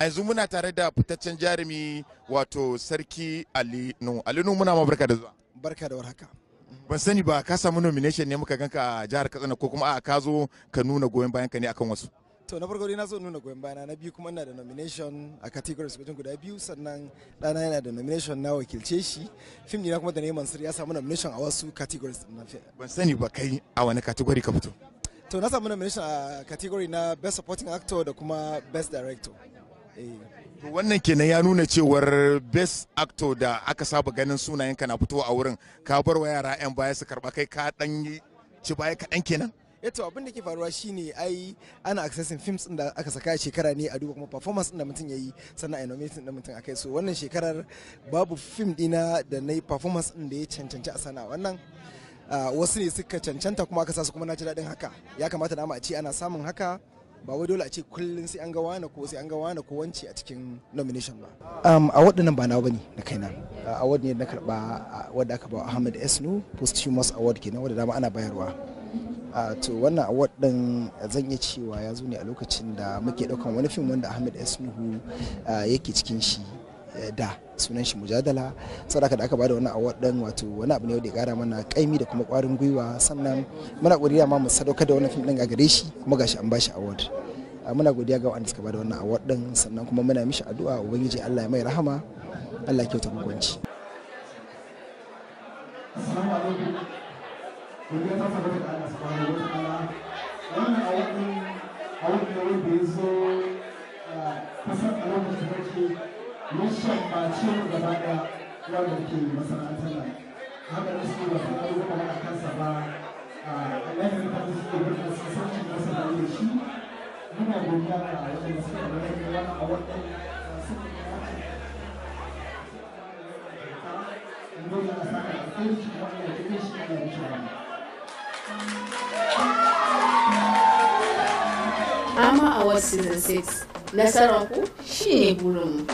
Yanzu muna tare da fitaccen jarumi, wato Sarki Ali Nuhu. Ali Nuhu, muna ma barka da zuwa. Barka da warhaka. Ban sani ba, ka samu nomination ne muka ganka a jihar Katsina, ko kuma a ka zo ka nuna goyon bayan ka ne akan wasu? To, na farko dai na zo nuna goyon bayana, na biyu kuma ina da nomination a categories wajen guda biyu, sannan ɗana yana da nomination, na wakilce shi. Fim ɗina kuma da na Mansur ya samu nomination a wasu categories. Ban sani ba, kai a wani category ka fito? To, na samu nomination a category na best supporting actor da kuma best director. To, wannan kenan ya nuna cewar best actor da aka saba ganin sunayenka na fitowa a wurin, ka bar wa yara 'yan baya su karba, kai ka dan yi ci baya kaɗan kenan. Eto, abin da ke faruwa shine ai ana accessing films din da aka saka shekara ne, a duba kuma performance din da mutum yayi, sannan a nominating din mutum akai. So wannan shekarar babu film dina da na yi performance din da ya cancanci a sana wannan. Wasu ne suka cancanta kuma aka sa su, kuma na ji daɗin haka. Ya kamata da a ce ana samun haka, ba wai dole a ce kullum sai an ga wane ko sai an ga wane ko wance a cikin nomination ba. Award nan ba nawa bane na kaina. Award ne na karba wanda aka ba Ahmed S. Nuhu, posthumous award kenan, wanda dama ana bayarwa. To, wannan award din zan iya cewa ya zo ne a lokacin da muke daukan wani fim wanda Ahmed S. Nuhu yake cikin shi da sunan shi Mujadala. Saboda da aka bada wannan award din, wato wani abu ne wanda ya kara mana kaimi da kuma kwarin gwiwa. Sannan muna godiya ma mu sadaukar da wannan fim din a gare shi, kuma gashi an bashi award. Muna godiya ga wanda suka bada wannan award din, sannan kuma muna mishi addu'a, Ubangiji Allah ya mai rahama, Allah ya kyauta hukunci. Assalamu alaikum. Godiya ta tabbata ga Allah subhanahu wa ta'ala. Wannan award din, award ne wanda ya zo kusan a lokacin da ke ya shambace mu gaba ɗaya wanda ke masana'antar nan. Haka ne su ba san abubuwa a kansa ba. A yayin da suke birnin sun san shi masa da shi. Muna godiya ga waɗanda suka bayar da wannan award din, suka dole a saka alkhairi kuma Allah ya kai shi, Allah ya mishi rahama. AMA Award Season 6, nasararku shine burinmu.